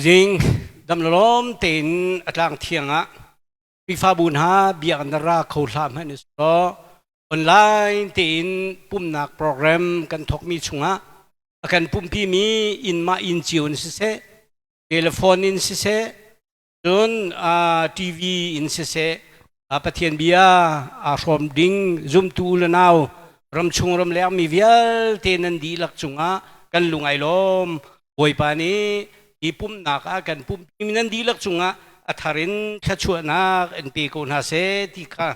Zing damlawm tein a tlang thiang ah Khrihfabu hna biak na ra kho hlah hmanh u law online tein pumhnak program kan thawkmi chungah a kan pumhpimi inn mah inn cio in siseh, telephone in siseh, cun TV in siseh, Pathian bia aa hrawm ding zumtu u le nau ramchung ramleng mi vialte nan dihlak cungah kan lung ai lawm. Bawipa nih hi pumhnak ah kan pumhmi nan dihlak cungah a thar in thluachuahnak in pe ko hna seh ti kha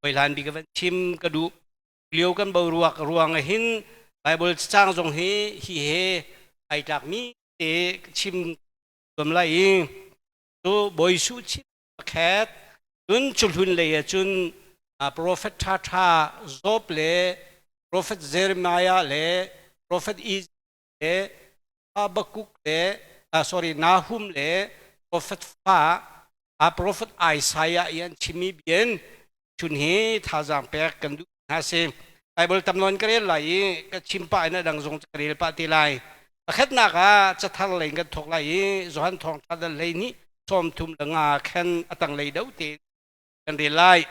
hlan bik van chim ka duh. Lio kan boruak ruang ah hin Bible cacang zong hi hi he ai tlakmi te chim zuam lai i cu Bawi Jesuh chim pakhat cun cuhlun lei ah cun profet ṭhaṭha Job le profet Jeremiah le profet Ezekiel le Habakkuk le sorry Nahum le profet fa profet Isaiah i an chimmi bian chun hi thazaang pek kan duh hna si. Bible tam nawn ka rel lai i ka chim pah in a dang zong ka rel pah te lai. Pakhatnak ah cathar lei in kan thawk lai i Johan thawngṭha dal hlei nih 35 khan a tanglei deuh te kan rel lai.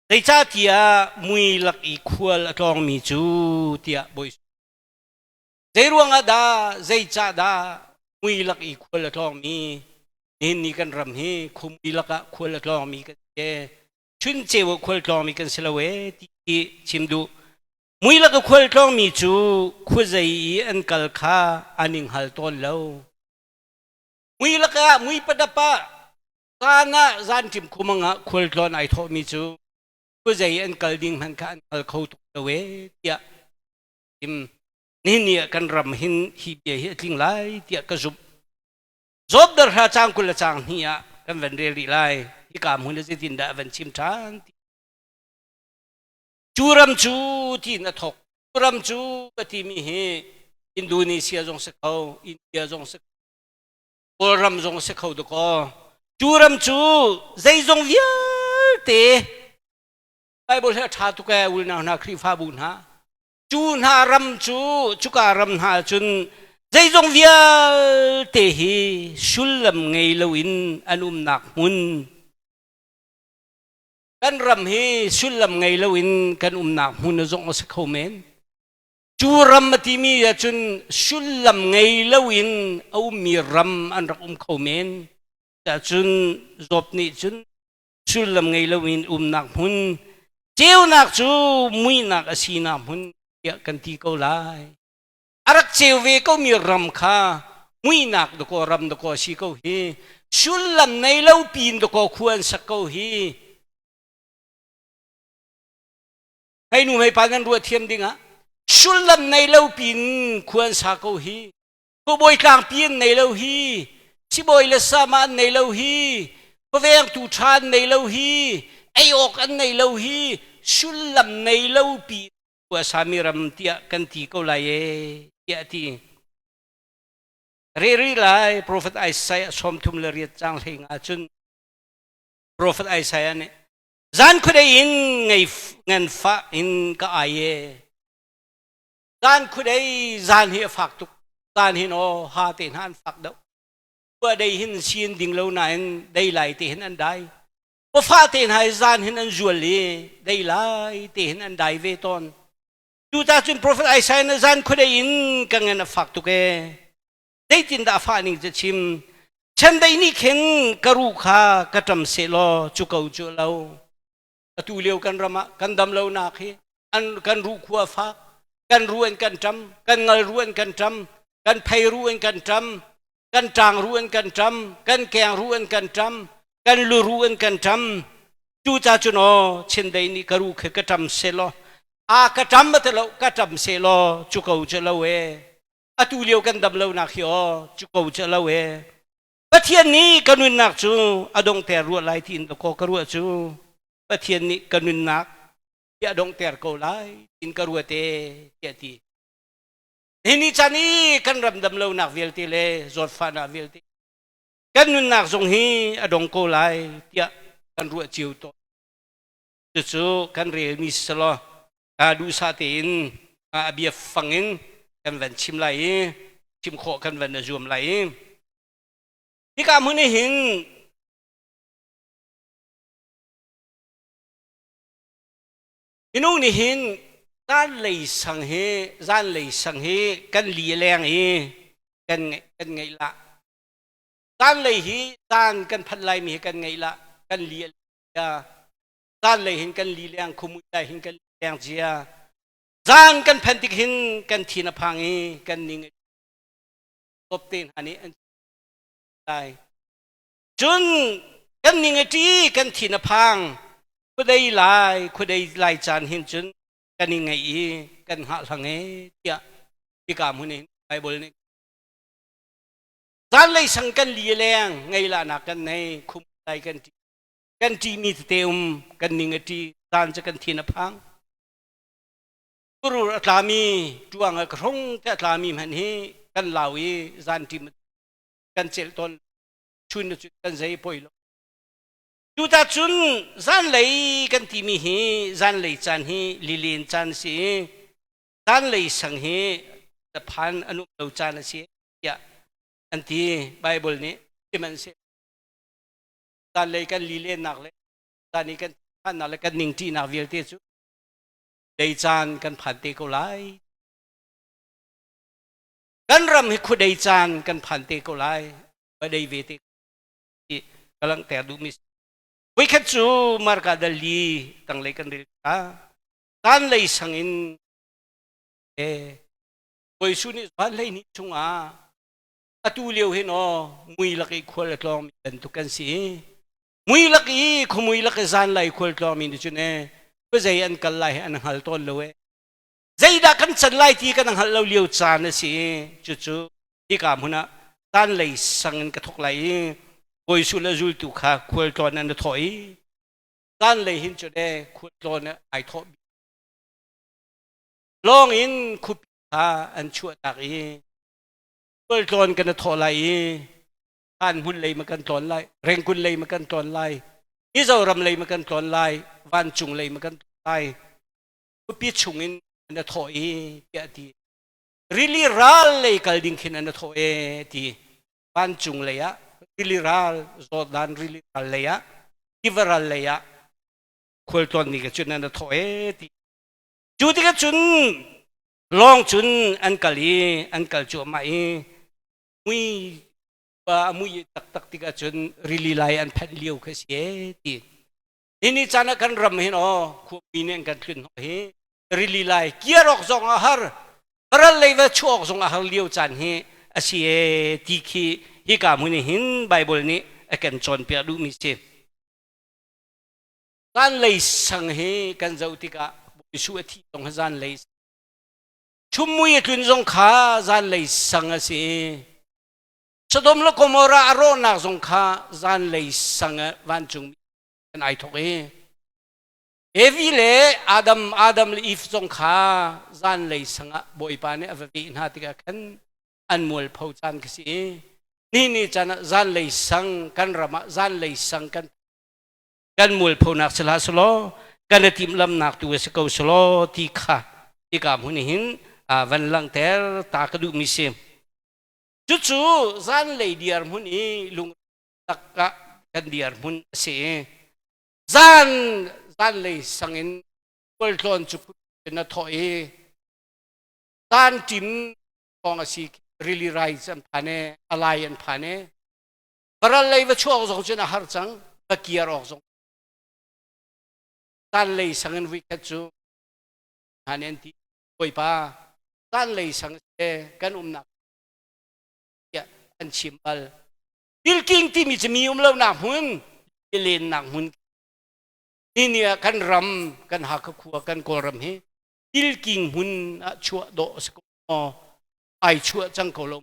Zeicahtiah mui lak i khual a tlawngmi cu tiah Bawi Zeiruang ah dah zeicah dah mui lak i khual a tlawngmi nihin ni kan ram hi khumui lakah khual a tlawngmi kan si chun ceu ah khual tlawngmi kan si lo ee ti hi chim duh. Mui lak i khual tlawngmi cu khuazei i an kal kha an i hngal tawn lo. Mui lakah mui padap ah Zan ah zanṭim khumang ah khualtlawn ai thawhmi cu khuazei an kal ding hmanh kha an kal kho tuk lo ee tiah chim. Nihin ni ah kan ram hin hi bia hi a tling lai tiah ka zumh. Job darhra caang 20 le caang hnih ah kan van rel rih lai. Hika hmun ah zeitindah a van chim ṭhan ti. Cu ram cu tiin a thawk. Cu ram cu ka timi hi Indonesia zong si kho, India zong si kho, Kawlram zong a si kho dakaw. Cu ram cu zeizong vialte Bible hi a ṭha tuk ee unau hna Khrihfabu hna. Cu hna ram cu cuka ram hna cun zeizong vialte hi sullam ngei loin an umnak hmun kan ram hi sullam ngei loin kan umnak hmun zong a si kho men. Cu ram a timi ahcun sullam ngei loin a ummi ram an rak um kho men. Cun Job nih cun sullam ngei loin umnak hmun ceunak cu muihnak a sinak hmun tiah kan ti ko lai. A rak ceu ve komi ram kha muihnak dakaw ram dakaw a si ko hi. Sullam nei lo pin dakaw khua an sak ko hi. Hei nu hei pa nan ruah thiam ding ah sullam nei lo pin khua an sa ko hi khuabawi tlangpi an nei lo hi sibawi le sama an nei lo hi khuavengtu ṭha an nei lo hi ei awk an nei lo hi sullam nei lo pi khua sami ram tiah kan ti ko lai e tiah ti reri lai profet Isaiah 38 caang 15 cun profet Isaiah nih Zan khuadei in ngei nganfah in ka ai e. Zan khuadei zan hi a fak tuk. Zan hin aw ha te hna an fak deuh. Khua dei hin sin ding lo nain dei lai te hin an dai. Pafa te hna hi zan hin an zual i dei lai te hin an dai ve tawn. Cuta cun Prophet Isaiah nih zan khuadei in ka ngan a fak tuk e. Zeitindah a fah ning cu chim. Chiandeih nih khin ka ruh kha ka ṭam sehlaw cu ko cu a lo. Atu lio kan ram ah kan dam lonak hi an kan ruh khua a fak, kan ruh an kan ṭam, kan ngal ruh an kan ṭam, kan phei ruh an kan ṭam, kan ṭang ruh an kan ṭam, kan keng ruh an kan ṭam, kan lu ruh an kan ṭam. Cuca cun aw chiandeih nih ka ruh khi ka ṭam sehlaw a ka ṭam a ti lo ka ṭam sehlaw cu ko cu a lo ee. Atu lio kan dam lonak hi aw cu ko cu lo e. Pathian nih ka nunnak cu a donghter ruah lai tiin dakaw ka ruah cu Pathian nih ka nunnak hi a donghter ko lai tiin ka ruat e tiah ti. Hi ni caan i kan ram dam lonak vialte le zawtfahnak vialte kan nunnak zong hi a dong ko lai tiah kan ruah cio tawn. Cucu kan relmi si law duhsah tein a bia fang in kan van chim lai i. chim khawh kan van na zuam lai i hika hmun hi hin minung nih hin zanlei sang hi zanlei sang hi kan li leng i kan kan ngeih la zanlei hi zan kan phanh lai mi hi kan ngeih la kan li ya zanlei hin kan li leng khumui lai hin kan leng cia zan kan phanh tik hin kan thin a phang i kan ning top te hna nih an lai cun kan ning a ṭi kan thin a phang khuadei lai khuadei lai caan hin cun kan i ngaih i kan hngahhlang e tiah hika hmun hin Bible nih zanlei sang kan li leng ngei lah kan nei khum lai kan ṭi kan ṭihmi tete um kan ning a ṭi zan cu kan thin a phang turur a tlami ṭuang a ka hrung te a tlami hmanh hi kan lau i zan ṭim kan celh tawn chun cu kan zei poi lo Cuta cun zanlei kan timi hi zanlei caan hi lilin caan si i zanlei sang hi phan an um lo caan a si tiah an ti Bible nih sihmanhsehlaw zanlei kan lilennak le zan i kan phannak le kan ningṭihnak vialte cu dei caan kan phan te ko lai. Kan ram hi khuadei caan kan phan te ko lai. Va dei ve te ti ka langhter duhmi Voikhat cu Marka dal li tanglei kan rel ta zanlei sang in e Bawi Jesuh nih zanlei ni chungah atu lio hin aw mui lak i khual a tlawngmi bantuk kan si mui lak i khumui lak i zanlai khual tlawngmi nih cun e khuazei an kal lai hi an hngal tawn lo e zeidah kan can lai ti kan hngalh lo lio caan a si cucu hika hmun ah zanlei sang in ka thawk lai i Bawi Jesuh le zultu kha khualtlawn an i thawh i zanlei hin cun e khualtlawn ai thawh lawng in khupi kha an chuahtak i khualtlawn kan i thawh lai i han hmun lei ma kan tlawn lai Rengkun lei ma kan tlawn lai Mizoram lei ma kan tlawn lai vancung lei ma kan tlawn lai khupi chungin an i thawh i tiah ti rili ral lei kal ding khin an i thawh e ti vancung lei ah rili ral Jordan rili ral lei ah tiva ral lei ah khualtlawn ni ka cun an i thawh e ti cu tikah cun lawng cun an kal i an kal cuahmah i mui pa a mui taktak tikah cun rili lai an phanh lio kha si e ti Nini caan ah kan ram hin aw khuami nih an kan tlun hnawh hi rili lai kiar awk zong a har ral lei va chuah awk zong a har lio caan hi a si e ti khi hika hmun hin Bible nih a kan cawnpiak duhmi si. Zanlei sang hi kan zoh tikah Jesuh a thih zong hi zanlei chummui a tlun zong kha zanlei sang a si. Sodom le Gomorrah a rawhnak zong kha zanlei sang ah vancung kan ai thawk i Evi le Adam Adam le Eve zong kha zanlei sang ah Bawipa nih a va veh hna tikah khan an mualpho caan khi si i ni ni caan ah zanlei sang kan ram ah zanlei sang kan kan mualphonak si hlah selaw kan i timhlamnak tu a si ko selaw ti kha hika hmun hin van langhter ta ka duhmi si. Cucu zanlei dirhmun i lung takah kan dirhmun a si i zan zanlei sang in khualtlawn cu na thawh i zan ṭim thawng a si rili rai an phan e alai an phan e varal lei va chuak zong cun a har cang va kiar awk zong zanlei sang in vuikhat cu han an ti Bawipa zanlei sang se kan umnak tiah an chim bal. Tilking timi cu mi um lonak hmun, lennak hmun. Ni ni ah kan ram, kan Hakha khua, kan Kawlram hi tilking hmun ah chuah dawh a si ko maw? Ai chuah cang ko lo.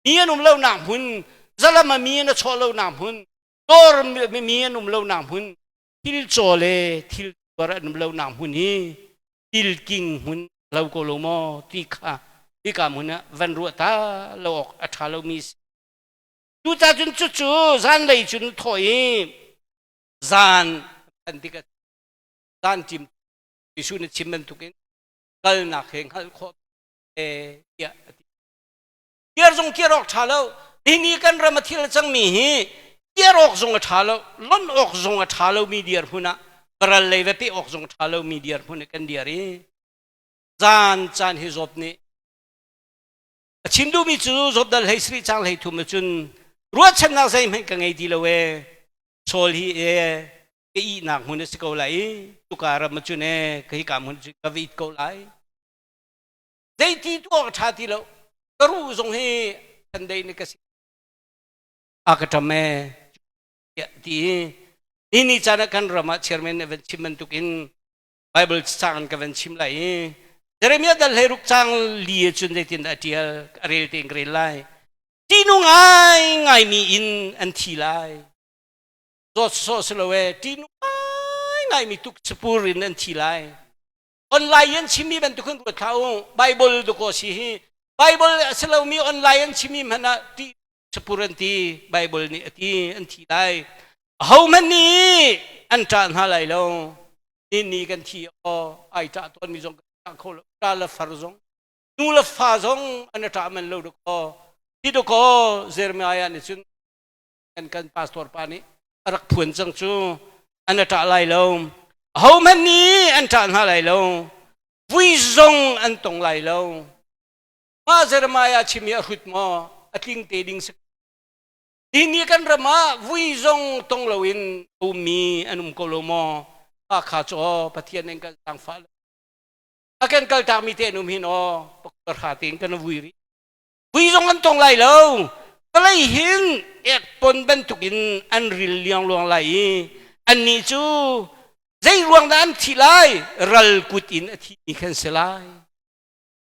Mi an um lonak hmun, zalam ah mi an a chawh lonak hmun, dawr mi an um lonak hmun, thil caw le thil tuar an um lonak hmun hi tilking hmun lo ko lo maw ti kha hika hmun ah van ruah ta lo awk a ṭha lomi si. Cucaah cun cucu zanlei cun thawh i zan an tikah zan ṭim Jesuh na chim bantukin kalnak he hngalh khawh e tiah a ti. Kiar zong kiar awk ṭha lo. Nihin kan ram a thil a cangmi hi kiar awk zong a ṭha lo, lonh awk zong a ṭha lomi dirhmun ah ral lei va peh awk zong a ṭha lomi dirhmun ah kan dir i zan caan hi Job nih a chim duhmi cu Job dal hlei sarih cang hlei thum ahcun ruahchannak zeihmanh ka ngei ti lo ee Saul hi ee ka ihnak hmun a si ko lai i tuka ram ahcun ee ka hika hmun cu ka va it ko lai. Zeiti tuah ka ṭha ti lo. Ka ruh zong hi thandei ni ka si. A ka ṭam ee ti i ni ni caan ah kan ram ah chairman nih van chim bantuk in Bible cang in ka van chim lai i Jeremiah dal hlei ruk cang li cun zeitin dah a ṭial a rel tein ka rel lai. Ṭihnung ngai ngaimi in an thi lai. Zawt sawh si lo ee ṭihnung ngai ngaimi tuk sapur in an thi lai. Online an chimmi bantuk in ruat hlah u. Bible dakaw si hi. Bible a si lomi online an chimmi hmanh ah ṭih sapur an ti. Bible nih a ti an thi lai. Ahohmanh nih an ṭah hna lai lo. Ni ni kan thi aw ai ṭah tawnmi zong kan ṭah kho lo. Ṭa le far zong nu le fa zong an ṭah man lo dakaw. Hi dakaw Jeremiah nih cun kan kan pastor pa nih a rak phuan cang cu an a ṭah lai lo ahohmanh nih an ṭah hna lai lo vui zong an tong lai lo mah Jeremiah chim hi a hrut maw a tling te ding si hi ni kan ram ah vui zong tong loin ummi an um ko lo maw kha cu Pathian in kan zaangfah lo a kan kaltakmi te an um hin aw pakhat tein kan vui rih Vui zong an tong lai lo. Vawlei hin ekpon bantukin an ril liangluang lai i annih cu zei ruang dah an thih lai? Ral kut in a thimi khan si lai.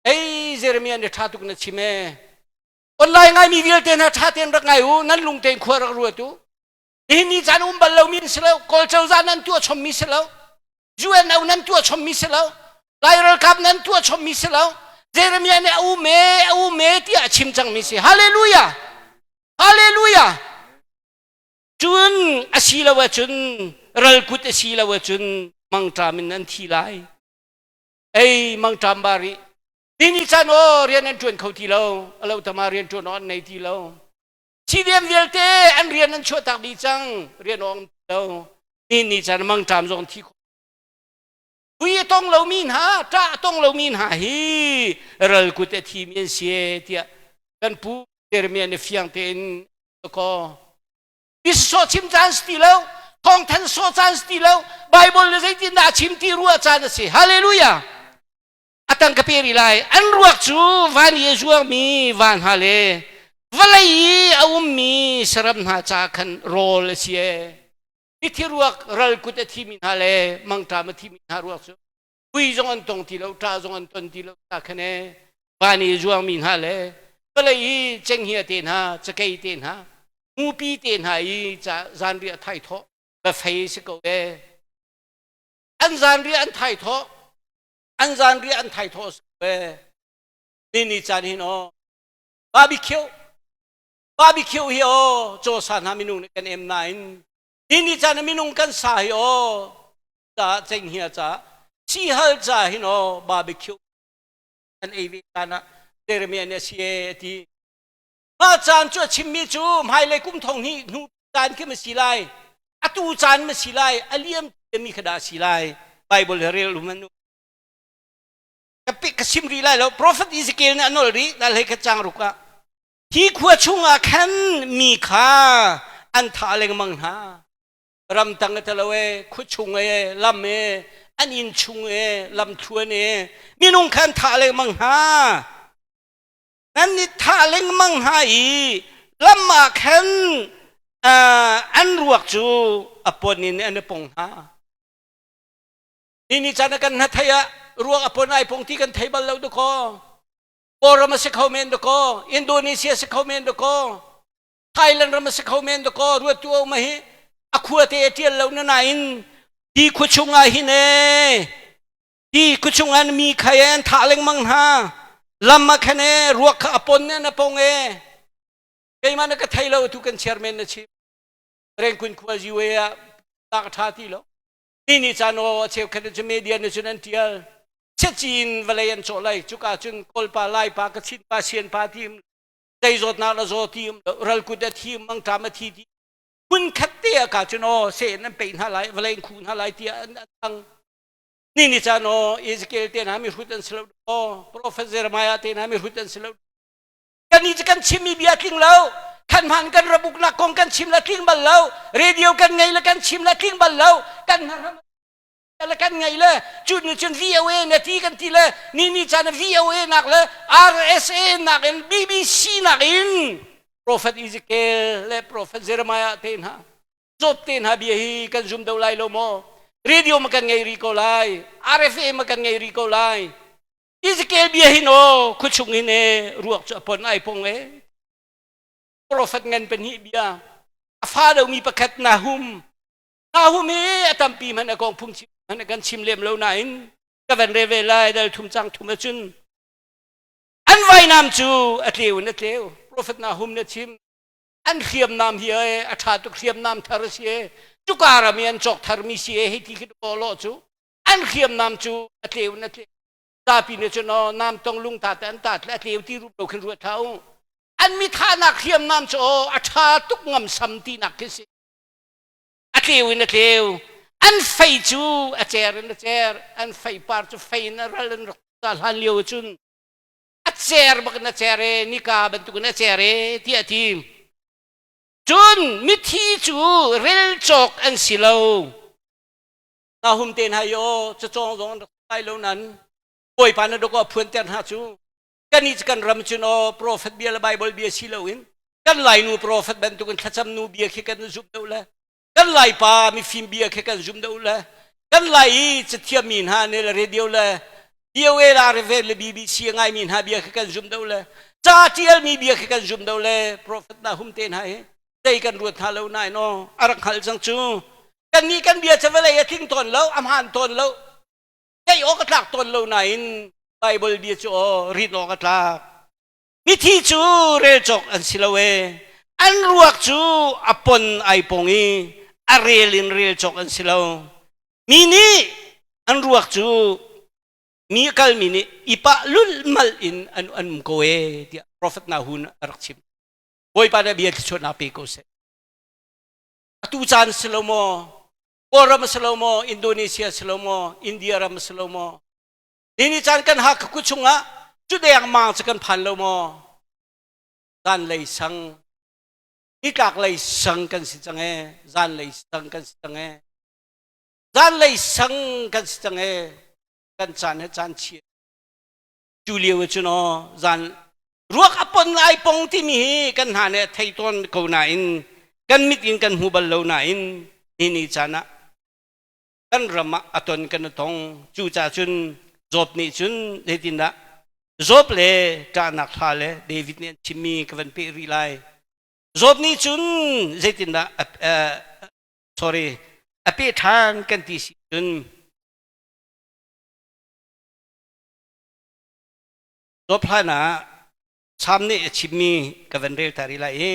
Ei Jeremiah nih ṭha tuk na chim ee. Online ngaimi vialte hna ṭha tein rak ngai u, nan lung tein khua rak ruat u. Nihin ni caan um bal lomi an si lo. Kawl cozah nan tuah chommi si lo. UNO nan tuah chommi si lo. Lai ralkap nan tuah chommi si lo. Jeremiah nih a um e, a um e tiah a chim cangmi si. Hallelujah! Hallelujah! Cun a si lo ahcun ralkut a si lo ahcun mangṭam in an thi lai. Ei mangṭam bari. Ni ni caan aw rian an ṭuan kho ti lo. A lo tama rian ṭuan aw an nei ti lo. CDM vialte an rian an chuahtak dih cang rian awng lo ni ni caan mangṭam zong thi khawh vui a tong lomi hna ṭah a tong lomi hna hi ral kut a thimi an si tiah kan pu Jeremiah nih fiang tein ko sawh chim caan si ti lo thawngthan sawh caan si ti lo Bible le zeitin dah a chim ti ruah caan a si hallelujah a tang ka pe rih lai an ruak cu van i a zuangmi van hna le vawlei i a ummi saram hna ca khan rawl a si ee mithi ruak ral kut a thimi hna le mangṭam a thimi hna ruak cu vui zong an tong ti lo ṭah zong an ton ti lo ta khan ee van i a zuangmi hna le vawlei i cenghngia te hna cakei te hna mupi te hna i ca zanriah thaithawh va fei si ko ee an zanriah an thaithawh an zanriah an thaithawh a si ve ni ni caan hin aw barbecue barbecue hi aw caw sa hna minung nih kan em nain ni ni caan minung kan sa hi aw ca cenghngia ca sihal ca hin aw barbecue an ei ve caan ah Jeremiah nih a si e ti mah caan cu a chimmi cu hmailei kum thong hnih hnu caan khi ma si lai atu caan ma si lai a liam mi kha dah si lai Bible he rel um an ka pe ka sim rih lai lo prophet Ezekiel nih a nol rih dal hei kha cang ruk ah hi khua chungah khan mi kha an thah lengmang hna ramtang a lo e khua chung e lam e an inn chung e lam thluan e minung kha an thah lengmang hna nan i thah lengmang hna i lam ah khan an ruak cu a pon in an i pong hna. Ni ni caan ah kan hna thei ah ruak a pon ai pong ti kan thei bal lo dakaw. Kawlram a si kho men dakaw, Indonesia a si kho men dakaw, Thailand ram a si kho men dakaw, ruat tu ma hi a khua te a tial lo na nain hi khua chung ah hin ee Hi khuachung ah mi kha e an thah lengmang hna. Lam ah khan e ruak kha a pon ne na pong e. Keimah na ka thei lo tu kan chairman na chim. Rengkun khua UA ah tak tha ti lo. Ni ni caan aw a cheu khat cu media na cun an tial. Chin vawlei an cawh lai cuka cun Kawlpa Laipa Kachin pa Sian pa ti. Zei zawtnak la zaw ti um lo, ralkut a thi, mangṭam a thi ti. Hmun khat te ah ka cun aw se in an peih hna lai, vawlei in khuh hna lai tiah an thang. Ni ni caan aw Ezekiel te hna mi hrut an si lo aw Prophet Jeremiah te hna mi hrut an si lo. Kan ni cu kan chimmi bia tling lo. Khan hman kan rabuknak kong kan chim la tling bal lo. Radio kan ngei le kan chim la tling bal lo. Kan ram le kan ngei le cu ni cun VOA na ti kan ti le ni ni caan VOA nak le RSA nak in BBC nak in Prophet Ezekiel le Prophet Jeremiah te hna Job te hna bia hi kan zum do lai lo maw? Radio ma kan ngei ri ko lai, RFA ma kan ngei ri ko lai. Ezekiel bia hi no khuachung hin e ruak cu a pon ai pong e. Prophet ngan pahnih bia a fa lomi pakhat Nahum Nahum hi a tampi hmanh a kong phung chim hmanh kan chim lem lo nain ka van re ve lai dal thum cang thum ahcun an vainam cu a tleu in a tleu Prophet Nahum na chim an hriamnam hi e a ṭha tuk hriamnam thar a si e cuka ram i an cawk tharmi si e hei ti khi lo cu an hriamnam cu a tleu in a tleu zapi nih cun aw nam tong lung ta te an ta a tleu ti rup lo khin ruat hlah u an mi thahnak hriamnam cu aw a ṭha tuk ngamsam tinak khi si a tleu in a tleu an fei cu a cer in a cer an fei par cu fei in a ral an rak ta hlan lio cun a cer bak in a cer e nika bantukin a cer e tiah a ti cun mithi cu rel cawk an si lo Nahum te hna i aw cacawng zong an rak lai lo nan Bawipa na dawk a phuanter hna cu kan i kan ram cun aw profet bia le Bible bia si loin kan Lainu profet bantukin thlacam nu bia khi kan zumh deuh le kan Laipa mifim bia khi kan zumh deuh le kan Lai i cathiam mi hna nih le radio le VOA la RFA le BBC a ngaimi hna bia khi kan zumh deuh le ca ṭialmi bia khi kan zumh deuh le profet Nahum te hna hi zei kan ruat hna lo nain aw a rak hngalh cang cu kannih kan bia cu vawlei a tling tawn lo a hmaan tawn lo theih awk a tlak tawn lo nain Baibal bia cu aw rin awk a tlak mithi cu rel cawk an si lo e an ruak cu a pon ai pong i a rel in rel cawk an si lo mi nih an ruak cu mi a kalmi nih i pah lulhmalh in an an um ko e tiah profet Nahum a rak chim Bawipa nih bia thluachuahnak pe ko seh atu caan si lo maw Kawlram a si lo maw Indonesia si lo maw India ram a si lo maw ni ni caan kan Hakha khua chungah cu dengmang cu kan phan lo maw zan lei sang nitlak lei sang kan si cang e zan lei sang kan si cang e zan lei sang kan si cang e kan caan he caan chia cu lio cun aw zan ruak a pon lai pong timi hi kan hna nih thei tawn ko nain kan mit in kan hmu bal lo nain ni ni caan ah kan ram ah a ton kan tong cu ca cun Job nih cun zeitindah Job le ṭahnak hla le David nih an chimmi ka van peh rih lai Job nih cun zeitindah sorry a peh ṭhan kan ti si cun Job hlan ah Salm nih a chimmi ka van rel ta rih lai i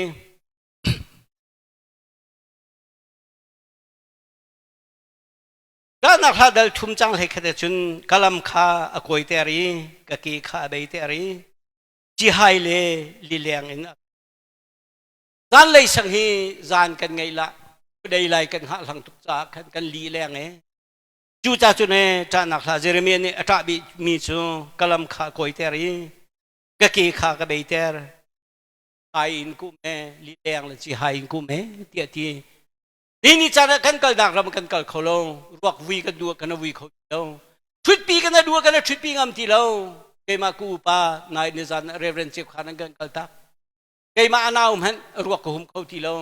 Kahnak hla dal thum cang hlei khat cun ka lam kha a kawiter i ka ke kha a beiter i cihai le lileng in zan lei sang hi zan kan ngei la dei lai kan hngah hlang tuk caah khan kan li leng e Cuca cu ne ṭahnak hla Jeremiah nih a ṭah bikmi cu ka lam kha a kawiter i ka ke kha ka beiter. Hai in kum e, lileng le ci hai in kum e, tiah ti. Ni ni caan ah kan kalnak ram kan kal kho lo. Ruak vui kan duah kan vui kho ti lo. Ṭhutpi kan duah kan ṭhutpi ngam ti lo. Keimah ku upa nai ni zan Reverend Chief Khan an kan kal tak. Keimah a nau hmanh ruak ka hum kho ti lo.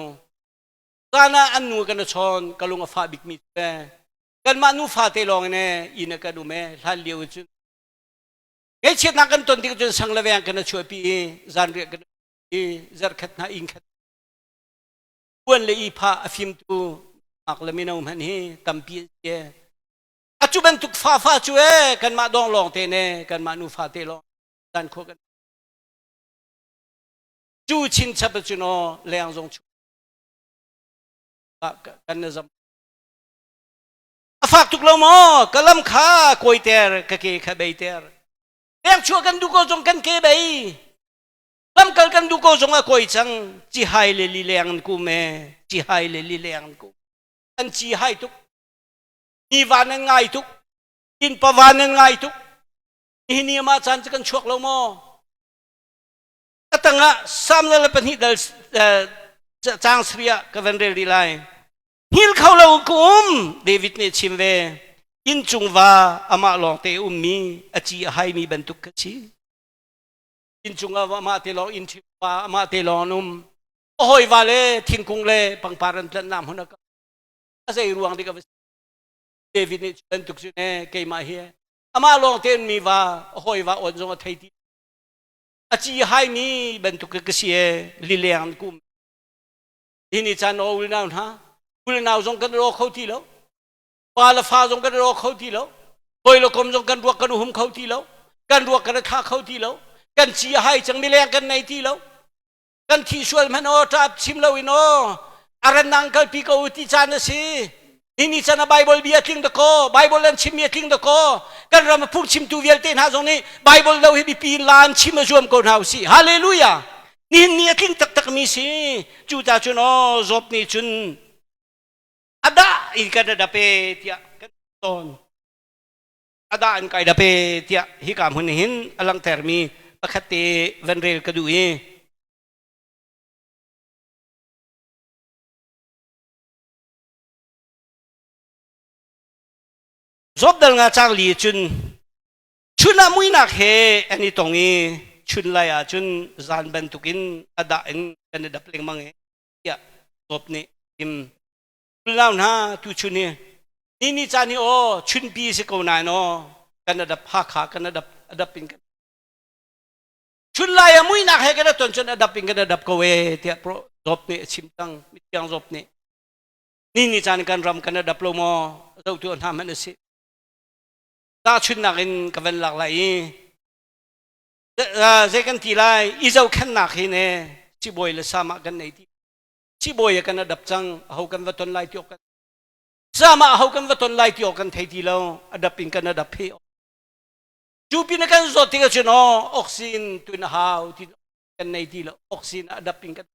Zan ah an nu kan chawn ka lung a fah bikmi cu kanmah nufa te lawng in inn ah kan um e hlan lio cun ngaihchiatnak kan ton tik cun sang le veng kan chuahpi i zanriah kan i zarkhat hna inn khat puan le i pha a fimtu mak le mino hmanh hi tampi an si a cu bantuk fa fa cu e kanmah dong lawng te ne kanmah nufa te lawng dan khua kan cu chin chap cun aw leng zong chu kan na zam A fak tuk lo maw? Ka lam kha kawiter, ka ke kha beiter. Pek chuah kan duh ko zong kan ke bei. Lamkal kan duh ko zong a koi cang. Cihai le lileng an kum e. Cihai le lileng an kum. An ci hai tuk. Ni van an ngai tuk. Inn pa van an ngai tuk. Hi ni ma caan cu kan chuak lo maw? A tangah Salm 2 dal caang saria ka van rel rih lai. Hngil kho lo ka um, David nih a chim ve. Inncung va amah lawng te ummi a ci a haimi bantuk ka si. Inncung ah amah te lawng inn va amah te lawng an um. A hawi va le thingkung le pangpar an tlanhnak hmun a a zei ruang dik a va si. David nih cu bantuk cu ne keimah hi amah lawng te mi va a hawi va on zong a thei ti. A ci haimi bantuk ka si e lileng an kum. Hi ni caan aw unau hna, unau zong kan ro kho ti lo. Pa le fa zong kan ro kho ti lo. Hawi le kom zong kan ruak kan hum kho ti lo. Kan ruak kan thla kho ti lo. Kan ci a hai cang mileng kan nei ti lo. Kan thi sual hmanh aw ṭap chim lo in aw aran nang kalpi ko ti caan a si. Hi ni caan ah Bible bia tling dakaw, Bible an chimmi a tling dakaw. Kan ram a phungchimtu vialte hna zong nih Bible lo hi biapi in la an chim a zuam ko hna usih. Hallelujah! Nihin ni a tling taktakmi si. Cu ta cun aw Job nih cun a dah in kan dap e tiah kan tawn. A dah in kai dap e tiah hika hmun hin a langhtermi pakhat te van rel ka duh i Job dal nga cang li cun chun ah muinak he an i tong i chun lai ah cun zan bantukin a dah in kan i dap lengmang i tiah Job nih im lau hna tu chun hi ni ni caan hi aw chunpi si ko nain aw kan adap Hakha kan adap adap in kan chun lai a muinak he kan ton cun adap in kan adap ko e tiah pro Job nih a chim cang mithiang Job nih ni ni caan kan ram kan adap lo maw zohtu hna hmanh a si tahchunhnak in ka van lak lai i zei kan ti lai i zohkhenhnak hi ne sibawi le sama kan nei ti sibawi kan adap cang aho kan va ton lai ti kan sama aho kan va ton lai ti kan thei ti lo adap in kan adap hi cu pin kan zawt tik ahcun aw oxygen tun a hau ti kan nei ti lo oxygen adap in kan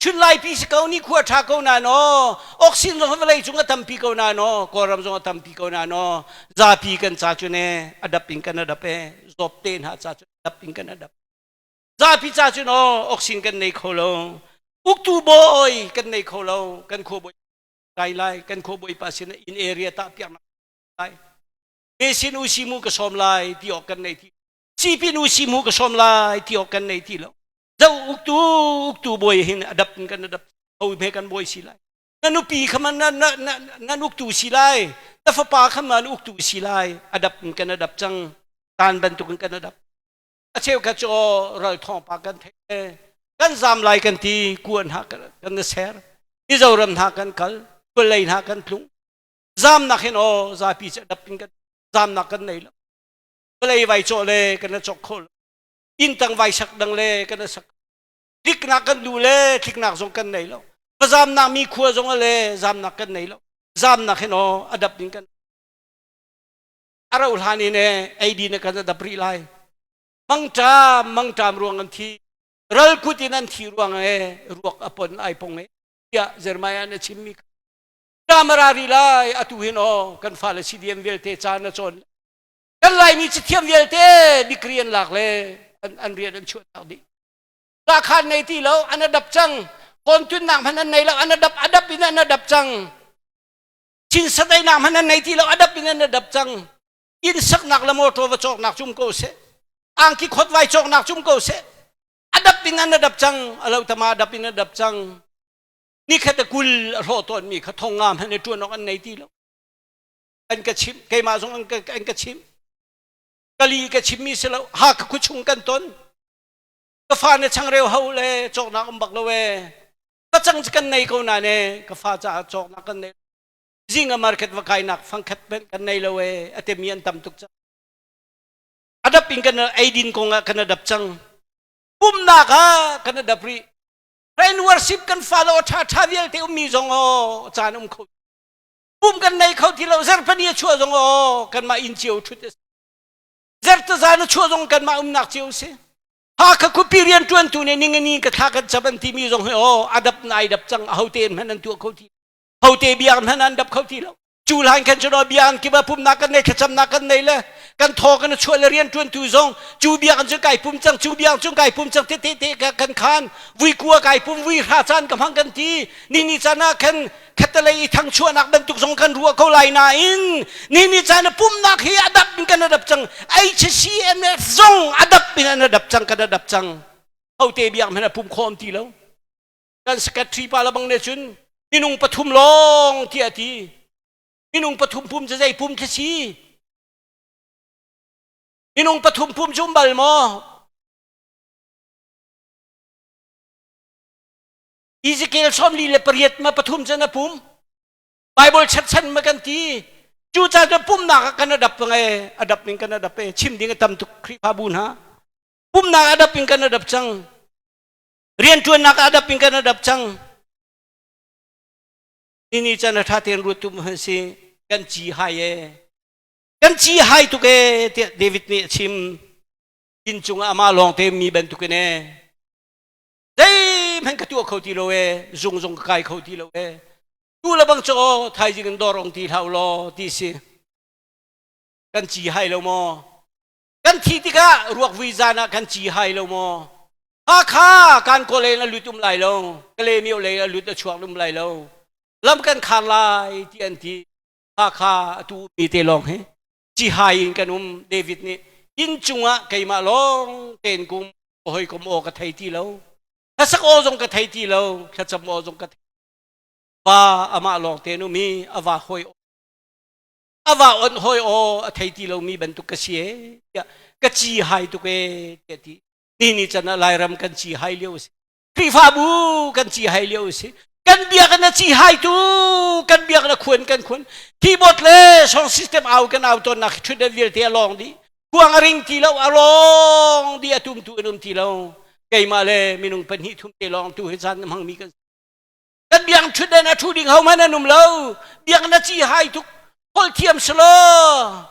Chun laipi si ko ni khua ṭha ko na no oxygen zong vawlei cung a tampi ko na no Kawlram zong a tampi ko na no zapi kan ca cu ne adap in kan adap e zawp te hna ca cu adap in kan adap zapi ca cu no oxygen kan nei kho lo uktu bawi kan nei kho lo kan khua bawi kai lai kan khua bawi pa sin in area ta piak lai me sin u si mu ka som lai ti ok kan nei ti sipin u si mu ka som lai ti ok kan nei ti lo zo uktu uktu bawi hin adap in kan adap ho me kan bawi si lai na nupi kha man na na na nan uktu si lai na fapa kha man uktu si lai adap in kan adap cang tan bantuk in kan adap a cheu kha chu ral thong pa kan thei kan zam lai kan ti kuan ha kan kan ser Mizoram hna kan kal kulei hna kan tlung zamnak hin o zapi che dap in kan zamnak kan nei lo vawlei vai cawh le kan na cawk kho lo inntang vai sak dang le kan sak tliknak kan duh le tliknak zong kan nei lo zamnak mi khua zong le zamnak kan nei lo zamnak hin aw adap ding kan aro hlan in e eidi na kan adap rih lai mangṭam mangṭam ruang an thi ral kut in an thi ruang e ruak apon ai pong e tiah Jeremiah na chimmi kamara ri lai atu hin aw kan fale CDM vialte ca na cawn Kan Laimi cathiam vialte degree an lak le an, an rian an chuahtak dih. Lahkhan nei ti lo, an adap cang. Kawntunnak hmanh an nei lo, an adap, adap in an adap cang. Chin sateinak hmanh an nei ti lo, adap in an adap cang. Inn saknak le motor va cawknak cum ko seh. Angki khot vai cawknak cum ko seh. Adap in an adap cang, alo tama adap in adap cang. Nikhat a kul a hlawh tawnmi kha thong nga hmanh i ṭuan awk an nei ti lo. An ka chimh keimah zong an ka, an ka chimh kali ka chimmi si lo ha ka khuchung kan ton ka fa na changreu ho le cawknak um bak lo e ka cang kan nei ko na ne ka fa caah cawknak kan nei zinga market va kainak fangkhat ben kan nei lo e atemi an tam tuk cang adap in kan eidin kong ah kan adap cang pumnak ah kan adap rih rain worship kan fa lo tha tha vialte ummi zong o caan um kho pum kan nei kho ti lo zarhpani a chuah zong aw kanmah inn cio ṭhut a si zarhta zan a chuah zong kanmah umnak cio si. Hakha khuapi rianṭuantu nih ningani ka thla kan cam an timi zong hi aw a dap na ai dap cang ahote in hmanh an tuah kho ti hote biak hmanh an dap kho ti lo. Cu hlan khan cun biakinn kip ah pumhnak kan nei thlacamnak kan nei le kan thaw kan chuah le rianṭuantu zong cu biakinn cun kai pum cang cu biakinn cun kai pum cang te te te kan khan vui kua kai pum vui hra caan ka hmang kan ti ni ni caan ah khan khatalei i thangchuahnak bantuk zong kan ruah ko lai nain ni ni caan ah pumhnak hi a dap in kan adap cang HCMF zong a dap in an adap cang kan adap cang hote biak hmanh a pum khawm ti lo kan secretary pa labang ne cun minung pathum lawng tiah ti minung pathum pum cu zei pum khi si minung pathum pum cu um bal maw Ezekiel 48 ma pathum cu na pum Bible chatchan ma kan ti cu ca cu pumnak ah kan adap nge adap ning kan adap e chim ding a tam tuk Khrihfabu hna pumnak adap in kan adap cang rianṭuannak adap in kan adap cang ni chan a ṭha tein ruat tum han si kan ci hai e kan ci hai tuk e tiah David nih a chim inn cungah amah lawng te mi bantukin e zeihmanh ka tuah kho ti lo e zung zung ka kai kho ti lo e tu le bang cu thaizing in dawr ong ti hlah law ti si kan ci hai lo maw kan thi tikah ruak vui zan ah kan ci hai lo maw Hakha kan kaw lei a lut um lai lo Kale mio lei a lut a chuak um lai lo lam kan khar lai ti an ti Hakha atu mi te lawng hi cihai in kan um David nih inn cungah keimah lawng tein kum hawikom aw ka thei ti lo hlasak aw zong ka thei ti lo thlacam aw zong ka thei va amah lawng tein um i a va hawi a va on hawi aw a thei ti lomi bantuk ka si e tiah ka ci hai tuk e tiah ti ni ni can ah Lairam kan ci hai lio a si Khrihfabu kan ci hai lio a si kan biakinn a ci hai tu kan biakinn a khuan kan khuan keyboard le song system au kan au tawnnak thutdan vialte a lawng dih kuang a ring ti lo a lawng dih a tumtu an um ti lo keimah le minung pahnih thum te lawng tu hi caan hmangmi kan kan biang thutdan a thu ding ho hmanh an um lo biakinn a ci hai tuk holh thiam selaw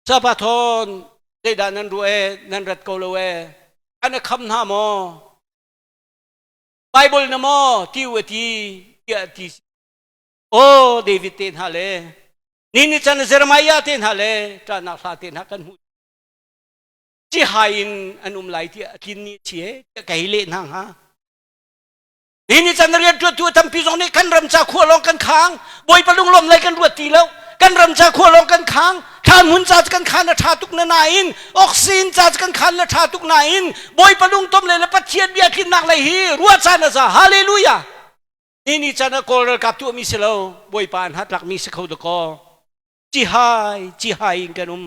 Sapa thawn zeidah nan ruah e nan rat ko lo e an a kham hna maw Bible na maw ti u ti tiah ti o David te hna le ni ni chan Jeremiah te hna le ṭahnak hla te hna kan hmuh ci hai in an um lai tiah a tlin ni chi e tiah ka hei leh hna hnga Hi ni can rian ṭuantu tampi zong nih kan ram ca khua lawng kan khang Bawipa lunglawm lei kan ruat ti lo kan ram ca khua lawng kan khang thlanhmun ca cu kan khan a ṭha tuk na nain oxygen ca cu kan khan na ṭha tuk nain Bawipa lungtom le le Pathian bia tlinnak lei hi ruah caan a za hallelujah ni ni can ah Kawl ralkap tuahmi si lo Bawipa an hatlakmi si kho dakaw cihai cihai in kan um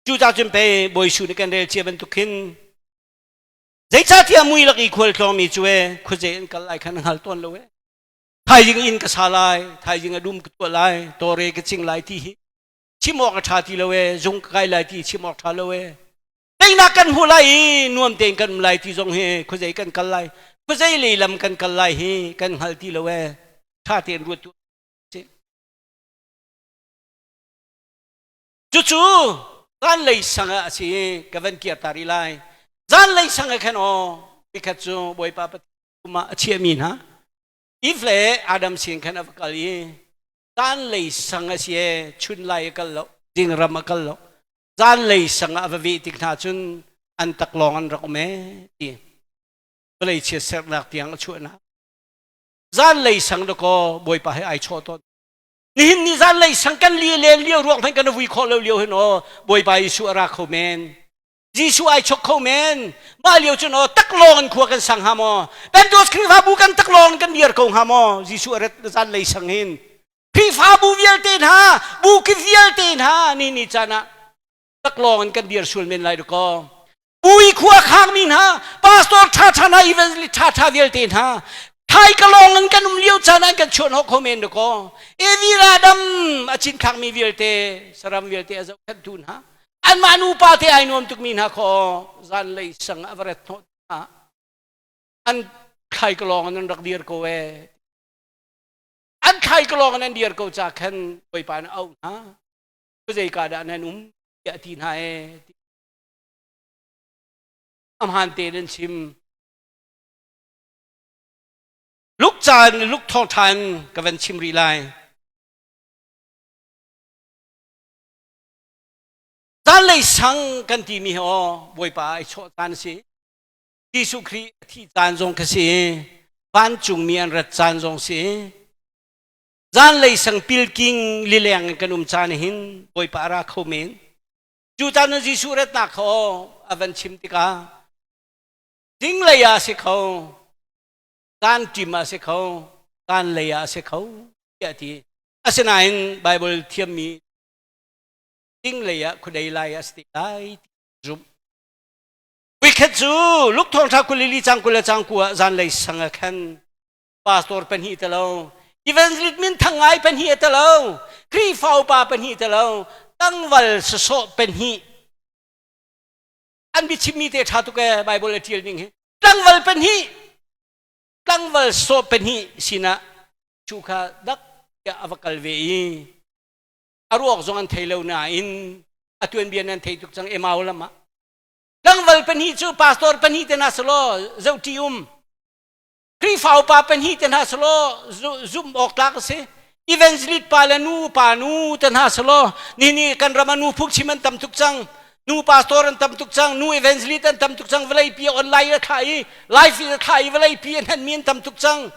cucah cun pei Bawi Su nih kan rel cia bantuk khin Zeicahtiah mui lak i khual tlawngmi cu e khuazei an kal lai khan hngal tawn lo e. Thaizing inn ka sa lai, thaizing a dum ka tuah lai, tawre ka cing lai ti hi chim awk a ṭha ti lo e, zung ka kai lai ti chim awk ṭha lo e. Teinak kan hmu lai i nuam tein kan um lai ti zong hi khuazei kan kal lai, khuazei lei lam kan kal lai hi kan hngal ti lo e. Ṭha tein ruat tu Cucu zanlei sang ah a si i ka van kir ta rih lai. Zanlei sang ah khan aw nikhat cu Bawipa Pathian ah a chiahmi hna Eve le Adam sin khan a va kal i zanlei sang a si e chun lai a kal lo zingram a kal lo zanlei sang ah a va veh tik hna cun an taklawng an rak um e ti vawlei chiatsernak tiang a chuahnak zanlei sang dakaw Bawipa he ai chawh tawn Nihin ni zanlei sang kan li len lio ruang hmanh kan vui khawh lo lio hin aw Bawipa Jesuh a ra kho men. Jesuh ai chok kho men. Mah lio cun aw taklawng in khua kan sang hnga maw? Pentecost Khrihfabu kan taklawng in kan dir ko hnga maw? Jesuh a rat zanlei sang hin. Khrihfabu vialte hna, bu ki vialte hna ni ni caan ah taklawng in kan dir sual men lai dakaw. Pui khua khangmi hna, pastor ṭhaṭha hna, evangelist ṭhaṭha vialte hna, thai ka lawng in kan um lio caan ah kan chuan hawk kho men dakaw. Evi Adam a cinthlakmi vialte, saram vialte a zohkhenhtu hna, anmah nupa te ai nuam tukmi hna khaw zanlei sang a va ret hnawh hna. An thlai ka lawng in an rak dir ko ee. An thlai ka lawng in an dir ko ca khan Bawipa nih a auh hna. Khuazei ka dah nan um tiah a ti hna ee. A hmaan tein an chim. Luk caan luk thawngṭha in ka van chim rih lai. Zanlei sang kan timi hi aw Bawipa ai chawh caan a si. Jesuh Khrih a thih caan zong kha si. Vancungmi an rat caan zong si. Zanlei sang pilking lileng in kan um caan hin Bawipa a ra kho men. Cu caan ah Jesuh ratnak kha aw a van chim tikah zinglei ah a si kho, zan ṭim ah a si kho, zanlei ah a si kho tiah a ti. Asinain Baibal thiammi zinglei ah khuadei lai ah a si te lai ti zumh. Voikhat cu Luke thawngṭha 22 cang 20 le cang ku ah zanlei sang ah khan pastor pahnih te lo, evangelist min thang ngai pahnih te lo, Khrihfa upa pahnih te lo, tangval sasawh pahnih an biachimmi te ṭha tuk ee Bible a ṭial ning hi. Tlangval pahnih, tlangval sawh pahnih sinah cu kha dak tiah a va kal ve i a ruak zong an thei lo nain a tuanbia nan thei tuk cang Emau lam ah. Tlangval pahnih cu pastor pahnih te hna selaw zohṭi um. Khrihfa upa pahnih te hna selaw zumh awk tlak a si. Evangelist pa le nu pa nu te hna selaw ni kan ram ah nu phungchim an tam tuk cang. Nu pastor an tam tuk cang, nu evangelist an tam tuk cang, vawlei pi online a thlah i live in a thlah i vawlei pi a hnanmi an tam tuk cang.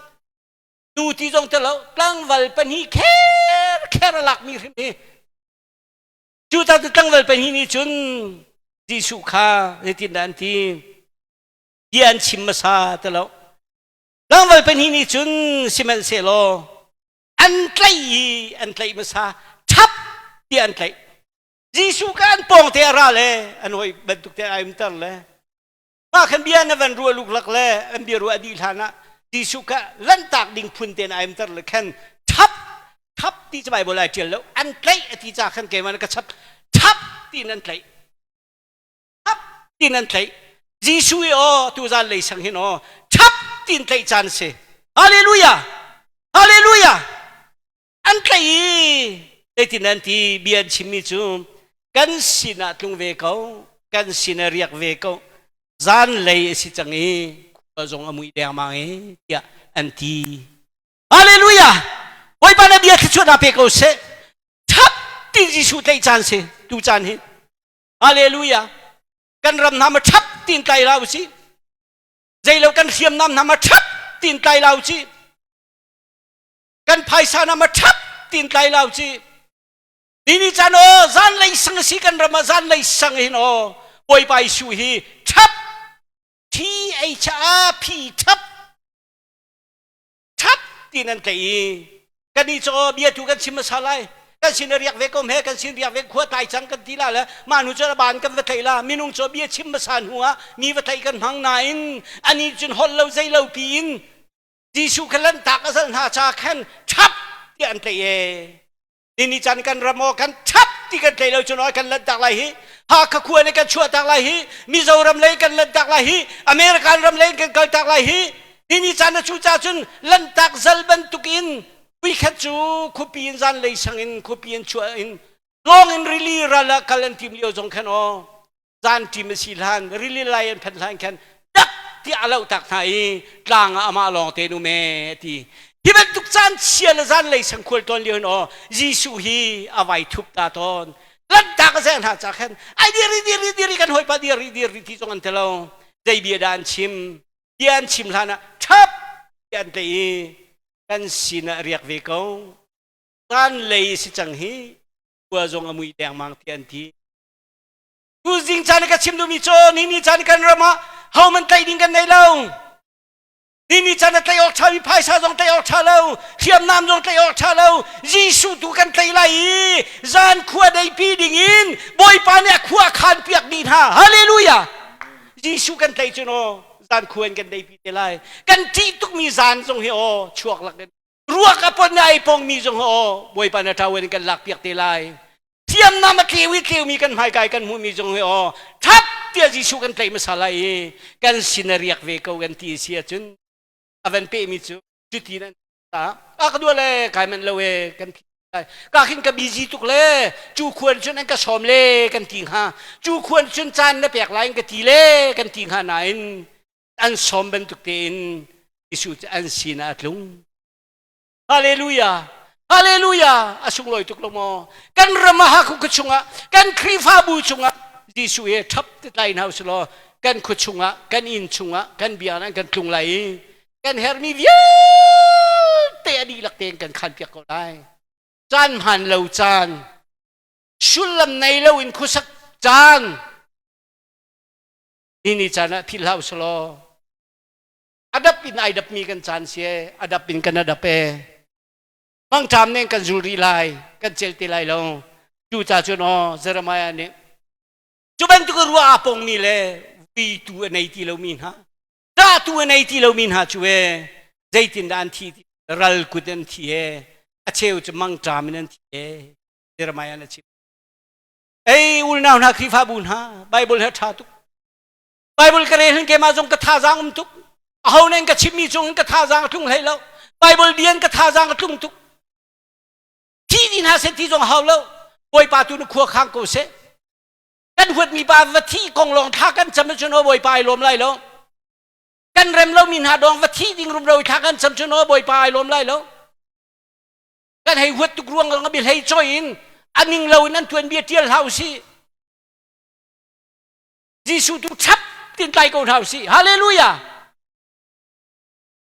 Nu ti zong te lo, tlangval pahnih kher kher a lakmi hrim hi. Cu ta tlangval pahnih nih cun Jesuh kha zeitindah an ti? Bia an chim hmasa ti lo. Tlangval pahnih nih cun sihmanhsehlaw an tlaih i an tlaih hmasa ṭhap tiah an tlaih. Jesuh kha an pawng te a ra le an hawi bantuk te ai umter le mah khan bia na van ruah luklak le an bia ruah dih hlan ah Jesuh kha lanhtak ding phun te na ai umter le khan ṭhap ṭhap ti cu Bible ai ṭial lo an tlaih a ti ca khan keimah ka chap ṭhap tiin an tlaih ṭhap tiin an tlaih Jesuh i aw tuzan lei sang hin aw ṭhap tiin tlaih caan si Hallelujah Hallelujah an tlaih i zeitin an ti bia an chimmi cu kan sinah tlung ve ko kan sinah riak ve ko zanlei a si cang i khua zong a mui dengmang i tiah an ti Hallelujah Bawipa na bia thluachuahnak pe ko seh thap ti Jesuh tlaih caan si tu caan hi Hallelujah kan ram hna ma thap tin tlai la usih zeilo kan hriamnam hna ma thap tin tlai la usih kan phaisa na ma ṭhap tin tlai lau ci ni ni caan aw zanlei sang a si kan ram ah zanlei sang hin aw Bawipa Jesuh hi ṭhap T H A P ṭhap ṭhap tin an tlaih i kan i caw bia tu kan chim hmasa lai kan sin riak ve ko he kan sin riak ve khua tlai cang kan ti la le mah hnu cu ban kan va tlaih la minung cu bia chim hmasa hnu ah mi va tlaih kan hmang nain ani cun holh lo zei lo piin Jesuh kha lanhtak a zalh hna ca khan ṭhap tiah an tlaih ee. Nini caan kan ram aw kan ṭhap ti kan tlaih lo cun kan lanhtak lai hi. Hakha khua nih kan chuahtak lai hi. Mizoram lei kan lanhtak lai hi. American ram lei kan kaltak lai hi. Nini caan a cu ca cun lanhtak zal bantuk in puikhat cu khuapi in zanlei sang in khuapi in chuah in lawng in rili ral ah kal an tim lio zong khan aw zan ṭim a si hlan rili lai an phanh hlan khan dak tiah a lohtak hna i tlang ah amah lawng te um ee ti hi bantuk caan chia le zan lei sang khual tawn lio hin aw Jesuh hi a vai thup ta tawn lanhtak a zeng hna ca khan ai diri diri diri kan hawipa diri diri ti zong an ti lo zei bia dah an chim bia an chim hlan ah ṭhap tiah an tei i kan sinah riak ve ko zan lei si cang hi khua zong a mui dengmang ti an ti Tuzing caan ka chim duhmi cu ni ni caan kan ram ah hohmanh tlaih ding kan nei lo. Ni ni caan a tlaih awk ṭhami phaisa zong tlaih awk ṭha lo, hriamnam zong tlaih awk ṭha lo. Jesuh tu kan tlaih lai i zan khua deipi ding in Bawipa nih a khua a khaan piak dih hna. Hallelujah! Jesuh kan tlaih cun aw zan khua in kan deipi te lai. Kan ṭih tukmi zan zong hi aw chuak lak in ruak a pon ai pongmi zong aw Bawipa na ṭawen in kan lak piak te lai. Thiamnam a tleu i tleumi kan hmaikai kan hmuhmi zong hi aw ṭhap tiah Jesuh kan tlaih hmasa lai i kan sin a riak ve ko kan ti si ahcun a van pehmi cu cuti nan ta a ka dua le kai manh lo e kan. Ka khin ka busy tuk le cu khuan cun an ka sawm le kan ti hnga. Cu khuan cun caan na pek lai ka ti le kan ti hnga nain an sawm bantuk tein Jesuh cu an sinah a tlung. Hallelujah! Hallelujah! A sunglawi tuk lo maw? Kan ram ah Hakhu khua chungah, kan Khrihfabu chungah Jesuh he ṭhap te tlai hna usih kan khua chungah, kan inn chungah, kan biakinn kan tlung lai i kan herhmi vialte a dihlak tein kan khanpiak ko lai. Caan hmaan lo caan, sullam nei lo in khuasak caan, ni ni caan ah philh hlah usih law a dap in ai dapmi kan caan si e, a dap in kan a dap e. Mangṭam nen kan zul rih lai, kan cel te lai lo. Cu ca cun aw Jeremiah nih cu bantuk ruah aa pongmi le vuitu a nei ti lomi hna ṭahtu a nei ti lomi hna cu e zeitindah an thi ti ral kut an thi e a cheu cu mangṭam in an thi e Jeremiah na chim ei ulnau hna Khrihfabu hna Bible he ṭha tuk Bible ka rel hin keimah zong ka thazaang um tuk aho nen ka chimmi cung in ka thazaang a tlung hlei lo Bible bia in ka thazaang a tlung tuk thi ni hna seh ti zong hau lo Bawipa tu na khua khang ko seh kan huatmi pa va thi kong lawng thla kan cam cun aw Bawipa ai lawm lai lo kan rem lomi hna dong va thi ding rumro thla kan cam cun aw Bawipa ai lawm lai lo kan hei huat tuk ruang lawng bi hlei choi in aning lo in an tuan bia tial hau si Jesuh tu chap tin tlai ko hna usih hallelujah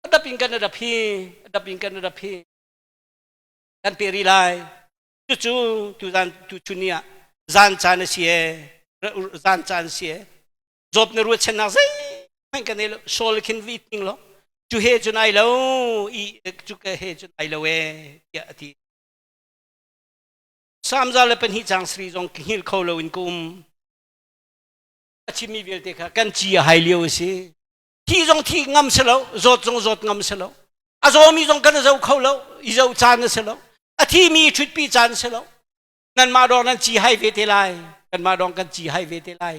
adap in kan adap hi adap in kan adap hi kan pe ri lai cucu tu zan tu chun ni ah zan caan a si e zan caan si e job na ruat chennak zei hmanh kan ei lo sol khin vit ning lo cu he cun ai lo i cu ka he cun ai lo e tiah a ti Psalm 102 caang sri zong hngilh kho lo in ka um. A chimmi vialte kha kan ci a hai lio a si. Thi zong thi ngam si lo, zawt zong zawt ngam si lo. A zawmi zong kan zo kho lo, i zo caan a si lo. A thimi i ṭhutpi caan a si lo. Nanmah dawng nan ci hai ve te lai. Kanmah dawng kan ci hai ve te lai.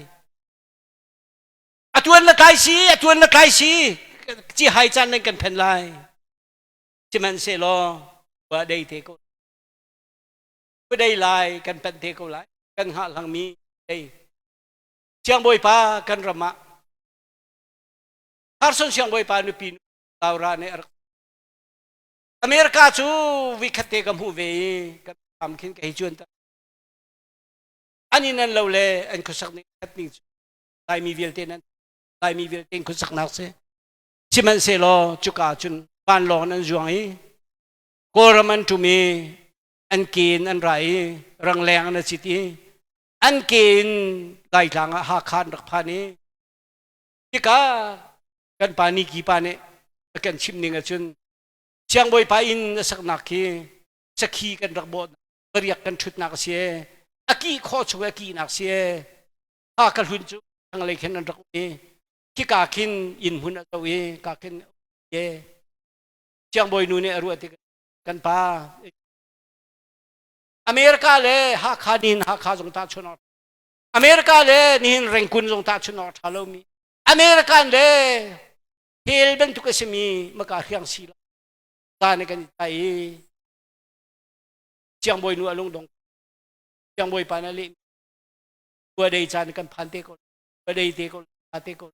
A tuan na tlai si, a tuan na tlai si. Ci hai caan nan kan phen lai. Sihmanhsehlaw, wa dei te ko. Kudei lai kan panh te ko lai kan hngah hlangmi ei siangbawipa kan ram ah Carson siangbawipa nupi Laura nih a rak America cu vikhat te ka hmuh ve i ka am khin ka hei cuan ta an in an lo le an khuasak ning khat ning cu Laimi vialte nan Laimi vialte khuasaknak si sihmanhsehlaw cuka cun vanlawng an zuang i Kawlram an ṭum i an ke in an ra i rangleng an cit i an ke in Laitlang ah Hakha an rak phan i tikah kan pa Niki pa nih a kan chimh ning ahcun Siangbawipa inn a saknak khi sakhi kan rak bawh pariak kan ṭhutnak a si e a kih khawh chung a kihnak si e ha ka hlun cu thlanglei khin an rak um i khika khin inn hmun a zo i ka khin e Siangbawi nu nih a ruah tik kan pa America le Hakha nihin Hakha zong tah chun America le nihin Rangoon zong tah chun awk ṭha lomi American le hell bantuk a simi maka hriang si lo ta nih kan i tai i Siangbawi nu a lungdong Siangbawi pa na leh khua dei caan kan phan te ko khua dei te ko te ko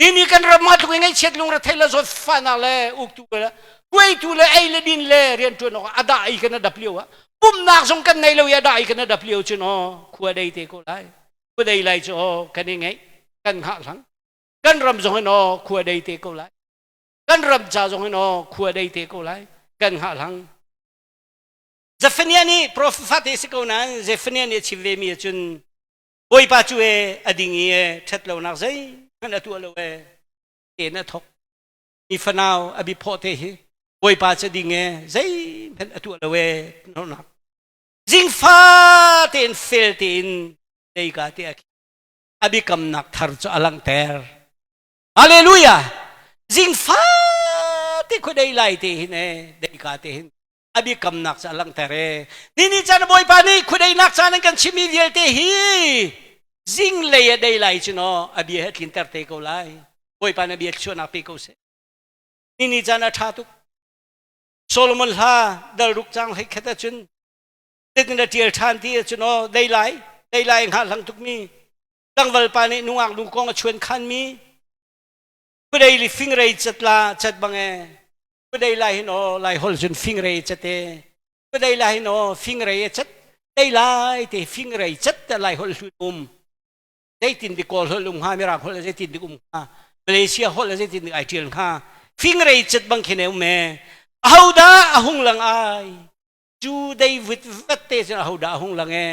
Nini kan ram ah tluk in ngaihchiat lungre le zawtfahnak le uktu le huaitu le ei le din le rianṭuan awk a dah i kan a dap lio ah pumnak zong kan nei lo i a dah i kan a dap lio cun aw khua dei te ko lai khua dei lai cu aw kan i ngeih kan hngah hlang kan ram zong in aw khua dei te ko lai kan ram ca zong in aw khua dei te ko lai kan hngah hlang Zephaniah nih profet te si ko nain Zephaniah nih a chim ve mi ahcun Bawipa cu e a ding i e ṭhat lonak zeihmanh a tuah lo e tein a thok. Mi fanau a biphawh te hi Bawipa cu ding e zeihmanh a tuah lo e nak. Zingfa tein fel tein leika te a a biakamnak thar cu a langhter. Hallelujah! Zingfa te khuadei lai te hin e deika te hin a biakamnak cu a langhter e nini caan bawipa nih khuadeinak caan an kan chimmi vialte hi zinglei a dei lai cu no a bia he tlinter te ko lai bawipa na bia chuahnak pe ko seh nini caan a ṭha tuk. Solomon hla dal ruk cang hlei khat ahcun zeitin a ṭial ṭhan ti ahcun aw dei lai dei lai hngah hlang tukmi tlangval pa nih nungak nu kong a chuan khanmi kudei li fingrei cat la cat bang e kudei lai hin aw lai hol cun fingrei cat e kudei lai hin aw fingrei e cat dei lai te fingrei cat te lai hol hlut um zeitin dik kawl holh um hnga mirang holh zeitin dik um hnga Malaysia holh zeitin dik ai ṭial hnga fingrei cat bang khin e um e ahodah a hung lang ai cu David vat te cun ahodah a hung lang e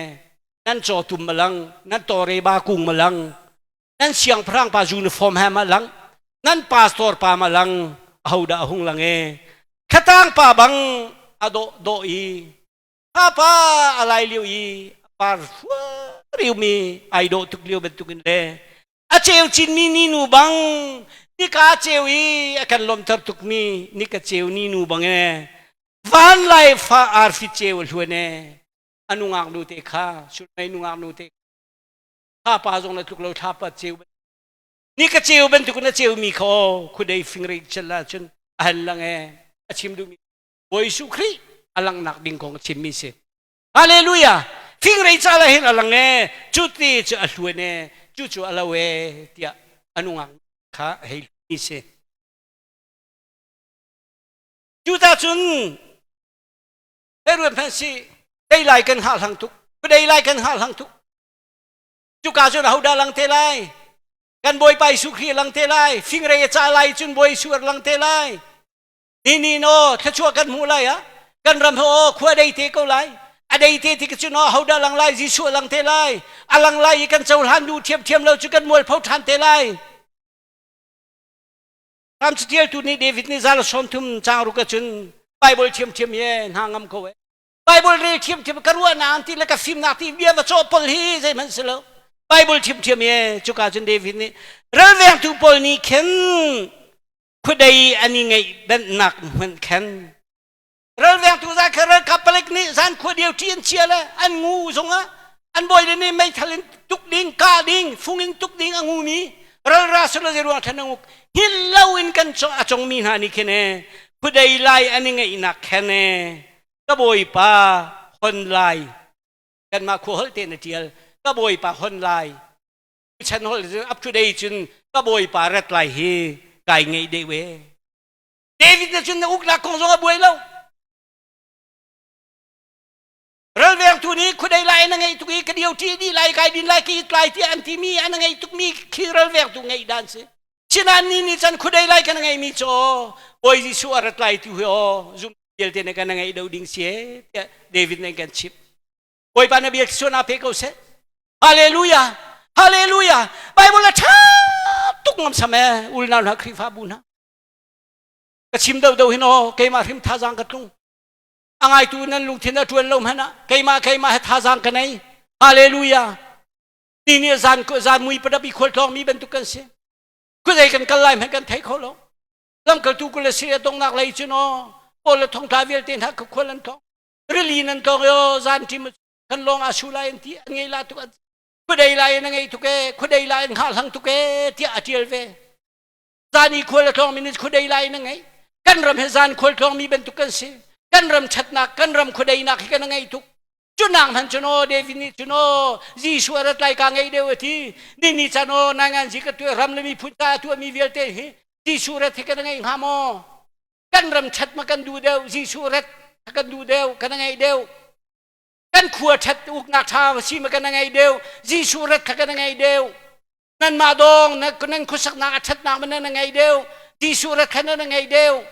nan caw tum ma lang nan tore ba kung ma lang nan siangpahrang pa uniform he ma lang nan pastor pa ma lang ahodah a hung lang e khatang pa bang a dawh dawh i pa a lai lio i par riumi ai dawh tuk lio bantukin le a ceu chinmi ni nu bang nika ceu i a kan lawmter tukmi nika ceu ni nu bang e van lai fa arfi ceu a hluan e a nungak nu te kha sulmei nungak nu te kha pa zong na tluk lo thla pa ceu ni ka ceu bantuk na ceu mi kha khudei fingri chel ah cun a han lang e a chim duhmi Bawi Jesuh Khrih a langhnak ding kong a chimmi si. Hallelujah! Fingrei ca la hin a lang e, cu ti cu a hluan e, cu cu a lo e, tiah a nungak kha a hei mi si. Cu ta cun hei ruat hmanh si, dei lai kan hngah hlang tuk, dei lai kan hngah hlang tuk. Cuka cun ahodah lang te lai? Kan Bawipa Jesuh Khrih lang te lai. Fingrei a ca lai cun Bawi Jesuh a lang te lai. Ni no thluachuah kan hmuh lai ah kan ram ho khua dei te ko lai a dei te ti cu no hodah lang lai Jesuh a lang te lai a lang lai i kan cohlan duh thiamthiam lo cu kan mualpho ṭhan te lai Ram catialtu nih David nih zal 30 cang ruk ahcun Bible thiamthiam hi hna ngam ko e Bible rel thiamthiam ka ruahnak ti le ka fimnak ti bia va cawh pol hi zeihmanh si lo Bible thiamthiam hi cuka cun David nih ralvengtu pawl nih khin khuadei an i ngeih benhnak hmanh khan ralvengtu za kha ralkap palek nih zan khua deu ṭi an chia le an ngu zongah an bawile nih meithal in tuk ding kah ding fung in tuk ding a ngumi ralra silo zei ruang khan a nguk hil lo in kan a congmi hna nih khin e khuadei lai an i ngeihnak khan e ka bawipa hon lai kanmah khua holh te na ṭial ka bawipa hon lai chan hol up to date cun ka bawipa rat lai hi kai ngeih deuh we David na cun na uknak kong zong a buai lo ralvengtu nih khudei lai na ngeih tuk i ka dio ṭi di lai kai din lai ki tlai tiah an timi an ngeih tukmi khi ralvengtu ngeih dan si Sinan ni ni chan khudei lai kan ngeihmi cu Bawi Jesuh a rat lai tu hi aw zum vialte ne kan ngeih do ding si tiah David nih kan chimh Bawipa na bia suan pe ko seh. Hallelujah. Hallelujah. Bible a ṭha tuk ngam sam e ulnau hna Khrihfabu hna. Ka chim do do hin aw keimah hrim thazaang ka tlung. A ngaitu nan lungthin a ṭuan lo hmanh ah keimah keimah he thazaang ka nei. Hallelujah. Ni nih zan zan mui padap i khualtlawng mi bantuk kan si. Khuazei kan kal lai hmanh kan thei kho lo. Lamkaltu kul le si a donghnak lei cun aw Paul le thongtla vialte hna kha khual an tlawng. Rili nan tlawng yo zan ṭim kan lawng a su lai an ti an ngei la tuk khuadei lai in a ngei tuk e khuadei lai in hngah hlang tuk e tiah a ṭial ve zan i khual a tlawng mi nih khuadei lai in a ngei kan ram he zan khual tlawng mi bantuk kan si kan ram ṭhatnak kan ram khuadeinak hi kan a ngei tuk cunak hman cun aw David nih cun aw Jesuh a rat lai ka ngei deuh a ti ni ni chan aw nai ngan zi ka tu ram le miphun ca a tuahmi vialte hi Jesuh rat hi kan ngei hnga maw Kan ram ṭhat ma kan duh deuh, Jesuh rat kan duh deuh, kan ngeih deuh. Kan khua ṭhat uknak ṭha si ma kan ngeih deuh, Jesuh rat kha kan ngeih deuh. Nanmah dong nan khuasaknak a ṭhatnak ma nan ngeih deuh, Jesuh rat kha nan ngeih deuh.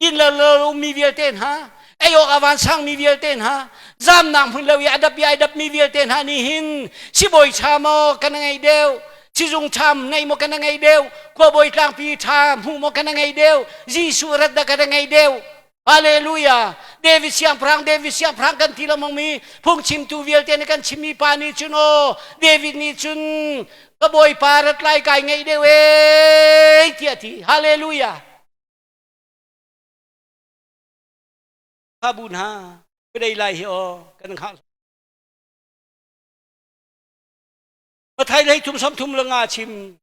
Inn lo lo ummi vialte hna, ei awk a vansangmi vialte hna, zamnak hmun lo i a dap i ai dapmi vialte hna nih hin sibawi ṭha maw kan ngeih deuh, Sizung ṭha ngei maw kan ngei deuh? Khuabawi tlangpi ṭha hmuh maw kan ngei deuh? Jesuh rat dah kan ngei deuh? Hallelujah! David siangpahrang, David siangpahrang kan ti lengmang mi phungchimtu vialte nih kan chimmi pa nih cun aw David nih cun ka bawipa rat lai kai ngeih deuh ee tiah a ti. Hallelujah! Khabu hna, kudei lai hi aw kan hngah. Mathai lei thum 35 chim.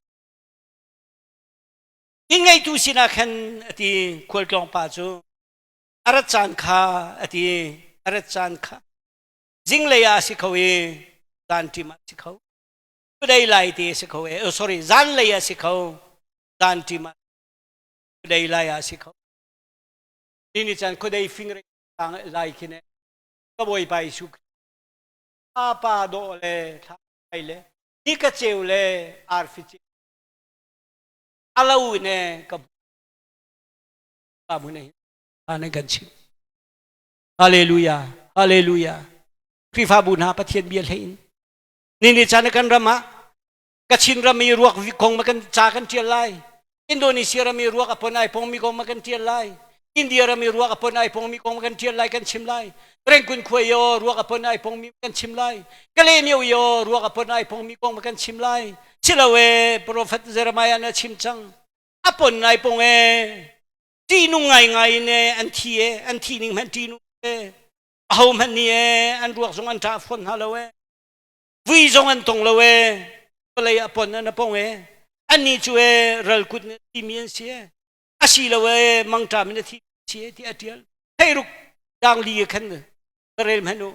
Inn ngeitu sinah khan a ti khualtlawng pa cu. A rat caan kha a ti. A rat caan kha zinglei ah a si kho i zanṭim ah a si kho. Kudei lai te a si kho e. Oh, sorry, zanlei ah a si kho. Zanṭim ah kudei lai ah a si kho. Ni ni caan khuadei fingre lai khin ka bawipa Jesuh Khrih pa dawh le thla le ni ka ceu le arfi ceu alo ne ka pa mun hi nan kan chim hallelujah hallelujah Khrihfabu hna Pathian bia hlei in ni ni caan kan ram ah Kachin ram i ruak kong ma kan ca kan tial lai Indonesia ram i ruak apon ai pong mi kong ma kan tial lai India ram i ruak apon ai pong mi kong ma kan tial lai kan chim lai Rengkun khua yo ruak apon ai pong mi kan chim lai Kale myo yo ruak apon ai pong mi kong ma kan chim lai Siloe Prophet Jeremiah na chim cang apon ai pong e ṭihnung ngaingai in e an thi e an thi ning hmanh ṭihnung e aho hmanh nih e an ruak zong an ṭah fawn hna lo e vui zong an tong lo e vawlei ah pon an pong e annih cu e ral kut nih timi an si e asi lo e mangṭam in a thi si e ti a ṭial theiruk dang li khan ka rel hmanh u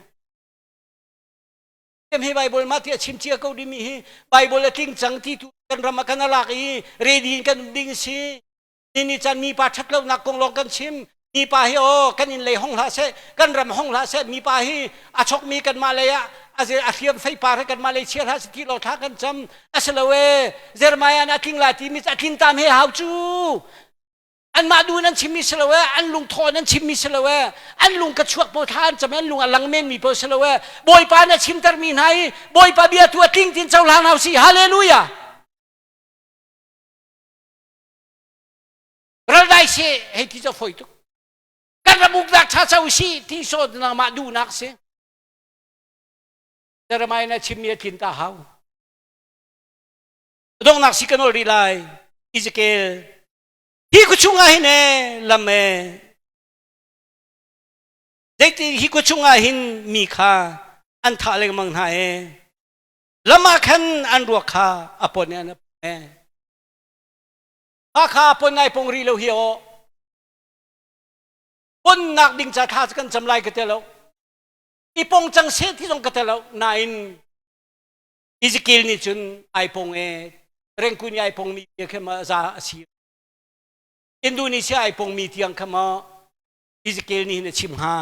Kem hi Bible ma ti a chim cia ko dimi hi Bible a tling cang ti tu kan ram ah kan alak i ready in kan um ding si ni ni chan mipa ṭhat lonak kong lawng kan chim mipa hi aw kan inn lei hong hlah seh kan ram hong hlah seh mipa hi a chokmi kanmah lei ah a hliam feipar hi kanmah lei chia hlah seh ti lo thla kan cam a si lo e Jeremiah nih a tling la timi a tlin tam he hau cu anmah duh in an chimmi si lo e an lungthaw in an chimmi si lo e an lung ka chuak pawl thla an cam an lung a lang menmi pawl si lo e Bawipa na chimtermi hna hi Bawipa bia tu a tling tin cohlang hna usih hallelujah Raldai si hei ti cu fawi tuk. Kan ram uknak ṭha co si ti sawt nangmah duhnak si. Jeremiah na chimmi a tlin ta hau. Donghnak si kan ol rih lai. Ezekiel hi ku chungah hin e lam e zeiti hi ku chungah hin mi kha an thah lengmang hna e lam ah khan an ruak kha a pon an e Hakha pon ai pong rih lo hi aw. Ponnak ding ca thla kan cam lai ka te lo. I pong cang se ti zong ka te lo. Nain Ezekiel nih cun ai pong e Rengkun i ai pong mi kha ma za a si. Indonesia ai pong mi tiang kha ma Ezekiel nih hin a chim hnga.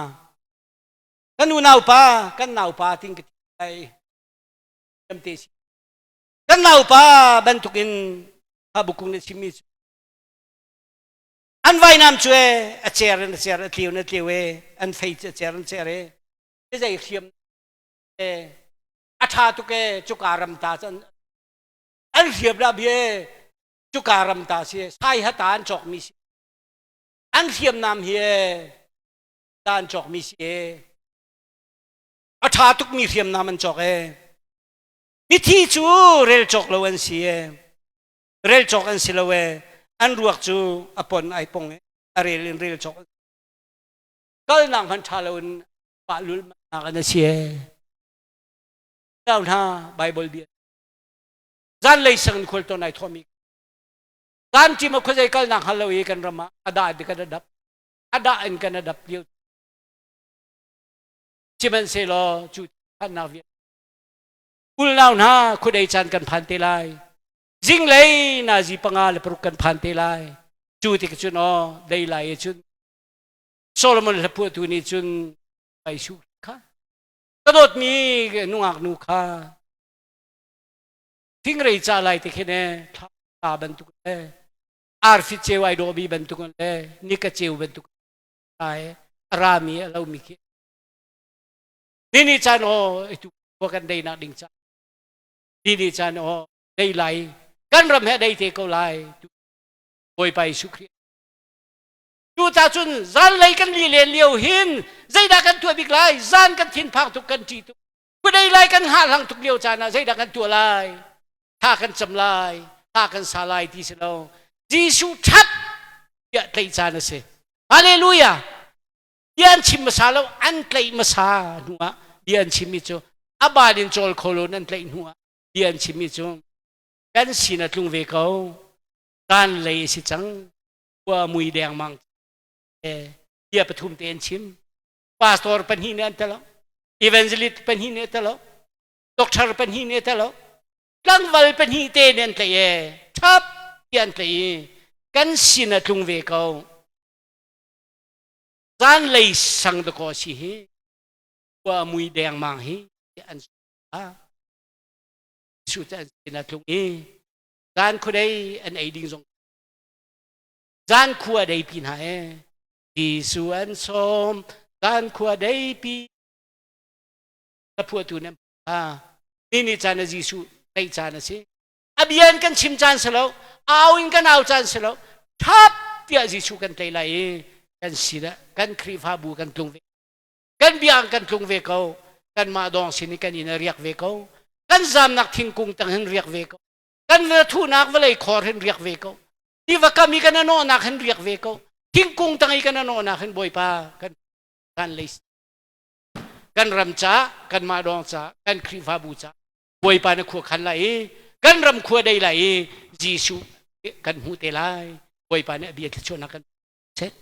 Kan unau pa, kan naupa ting ka ti ai. Te si. Kan naupa bantukin Habakuk nih chimmi cu an vainam cu e a cer in a cer a tleu in a tleu e an fei cu a cer in cer e zei hriam e a ṭha tuk e cuka ram ta cu an hriam dah bia cuka ram ta si sai ha ta an cawkmi si an hriamnam hi e ta an cawkmi si e a ṭha tukmi hriamnam an cawk e Mithi cu rel cawk lo an si e. Rel cawk an si lo e. An ruak cu a pon ai pong e. A rel in rel cawk. Kalnak hmanh ṭha lo in pah lul nak an si e. Kau hna Bible bia. Zanlei sang in khual ton ai thawmi. Zan ṭim a khuazei kalnak hal lo i kan ram ah a dah in kan adap. A dah in kan adap lio. Sihmanhsehlaw cu phannak vialte Kulnau hna khuadei caan kan phan te lai. Zinglei nazi 5 le 6 kan phan te lai. Cu tik cun aw dei lai e cun Solomon hlaphuahtu nih cun Paisu kha ka dawtmi nungak nu kha fingrei ca lai te khin e thla bantuk le arfi ceu ai dawhmi bantuk le nika ceu bantuk ai a rami a lomi khi ni ni caan aw itu khua kan deinak ding ca ni ni caan aw dei lai kan ram he dei te ko lai Bawipa Jesuh Khrih cu ta cun zanlei kan li len lio hin zeidah kan tuah bik lai zan kan thinphang tuk kan ṭih tuk kudei lai kan hngahhlang tuk lio caan ah zeidah kan tuah lai thla kan cam lai thla kan sa lai ti si lo Jesuh ṭhat tiah tlaih caan a si Hallelujah bia an chim hmasa lo an tlaih hmasa hnuah bia an chimmi cu a bal in cawl kho lo an tlaih hnuah bia an chimmi cu kan sin a tlung ve ko kan lei a si cang khua mui dengmang e. Bia pathum te an chim. Pastor pahnih nih an telo. Evangelist pahnih nih telo. Doctor pahnih nih telo. Tlangval pahnih te nih an tlaih e. Thap ti an tlaih i kan sin a tlung ve ko. Zanlei sang dakaw si hi. Khua mui dengmang hi an a. Jesuh cu an sin a tlung i zan khuadei an ei ding zong zan khua dei pi hna e Jesuh an sawm zan khua dei pi ka phuahtu nan a ni ni caan a Jesuh theih caan a si a bia in kan chim caan si lo au in kan au caan si lo thap tiah Jesuh kan tlei lai i kan sinah kan Khrihfabu kan tlung ve kan biang kan tlung ve ko kanmah dawng sin i kan inn a riak ve ko kan zamnak thingkung tang hin riak ve ko kan thunak vawlei khor hin riak ve ko tiva kam i kan anawhnak hin riak ve ko thingkung tang i kan anawhnak hin bawipa kan kan lei kan ram ca kanmah dawng ca kan Khrihfabu ca bawipa na khua khan lai i kan ram khua dei lai i Jesuh kan hmuh te lai bawipa nih a bia thluachuahnak kan seh.